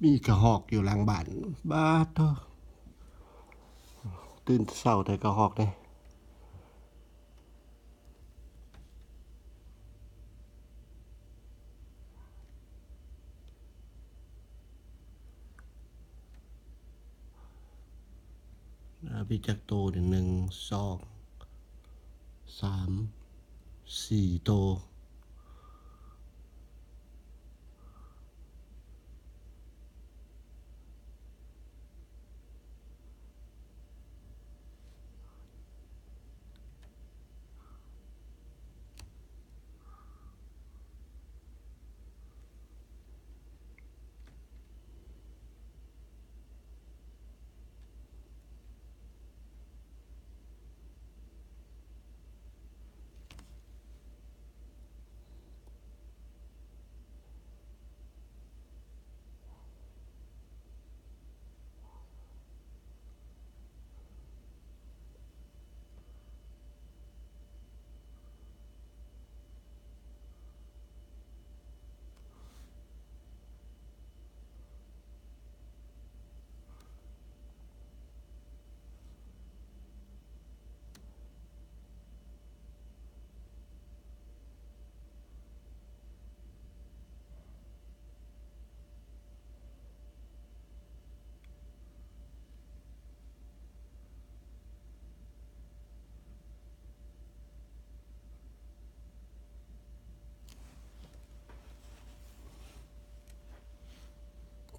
ມີກະຮອກຢູ່ຫຼັງບ້ານ. ບາດໂທ້ ຕື່ນເຊົ້າແຕ່ກະຮອກເດ້. ອາ ມີຈັກໂຕນີ້ ໜຶ່ງ ສອງ ສາມ ສີ່ໂຕ.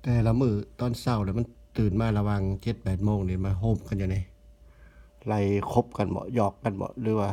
ແຕ່ລະມື້ຕອນເຊົ້າແລ້ວ ມັນຕື່ນມາລະຫວ່າງເຈັດແປດໂມງນີ້ ມາໂຮມກັນຢູ່ນີ້ ໄລ່ຄົບກັນບໍ ຫຍອກກັນບໍ ຫຼືວ່າ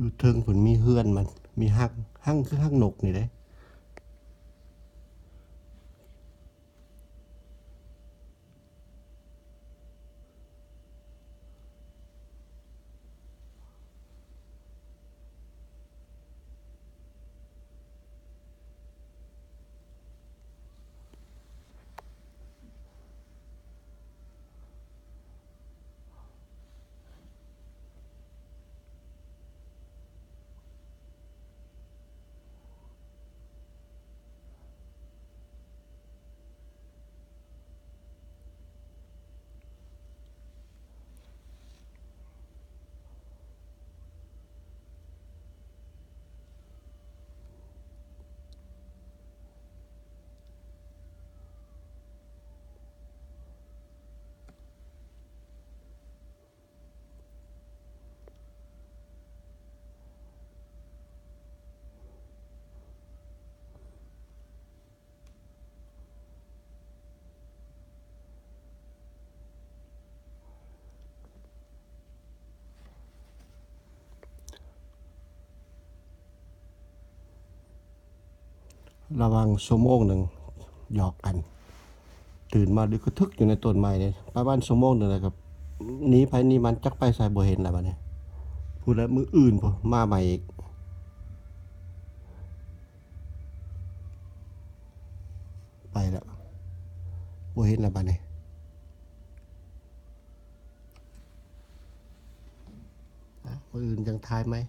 ຢູ່ເທິງພຸ້ນມີເຮືອນມັນ ມີຮັງ ຮັງຄືຮັງນົກນີ້ເດ້. ລະຫວ່າງຊົ່ວໂມງໜຶ່ງຫຍອກກັນ ຕື່ນມາດຶກກະທຶກຢູ່ໃນຕົ້ນໄມ້ນີ້ ປະມານຊົ່ວໂມງໜຶ່ງແລ້ວກໍໜີໃຜໜີມັນ ຈັກໄປໃສບໍ່ເຫັນແລ້ວບາດນີ້. ພຸ້ນລະມື້ອື່ນພຸ້ນມາໃໝ່ອີກ ໄປແລ້ວ ບໍ່ເຫັນແລ້ວບາດນີ້. ອະ ມື້ອື່ນຈັ່ງຖ່າຍໃໝ່.